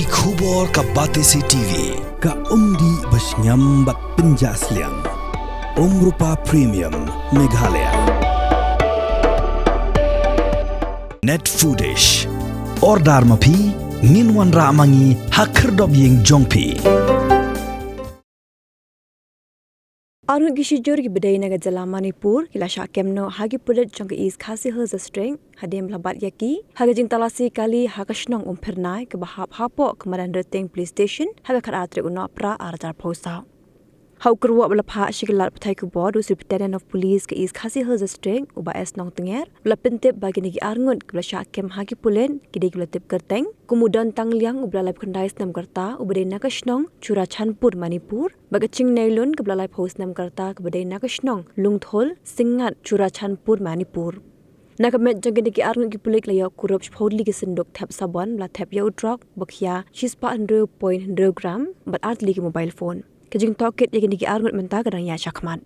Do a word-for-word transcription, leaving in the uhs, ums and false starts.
Ki khubor ka Batesi T V, ka umdih bashngiam bad pynjah sliang. Umrupa Premium, Meghalaya. Net Foodish. Order ma phi, ngin wanrah ma ngi ha khyrdop ïing jong phi. Arngut ki shijur kiba dei na ka jylla Manipur ki la shah kem noh ha ki pulit jong ka East Khasi Hills District hadien ba la bat ïa ki ha ka jingtalasi kali ha ka shnong Umphyrnai kaba hap hapoh ka madan Rteng Police Station ha ka khatar tarik u Nohprah arhajar arphew saw. Ha u kyrwoh ba la phah sha ki lad pathai khubor da u Superintendent of Police ka East Khasi Hills District u Bah S Nongtnger, ba la pyntip ba kine ki arngut kiba la shah kem ha ki pulit ki dei kiba la tip kyrteng kum u Don Tangliang uba la laiphew khyndai snem ka rta uba dei na ka shnong Churachandpur, Manipur, bad ka Chingnei Lun kaba la laiphew snem ka rta kaba dei na ka shnong Lungthol, Syngngat, Churachandpur, Manipur. Na ka met jong kine ki arngut ki pulit ki la ïoh kurup shiphew tylli ki synduk thep sabon ba la thep ïa u drok, ba khia shispah hynriew point hynriew gram bad ar tylli ki mobile phone. Ka jingtohkit ïa kine ki arngut mynta ka dang ïaid shakhmat.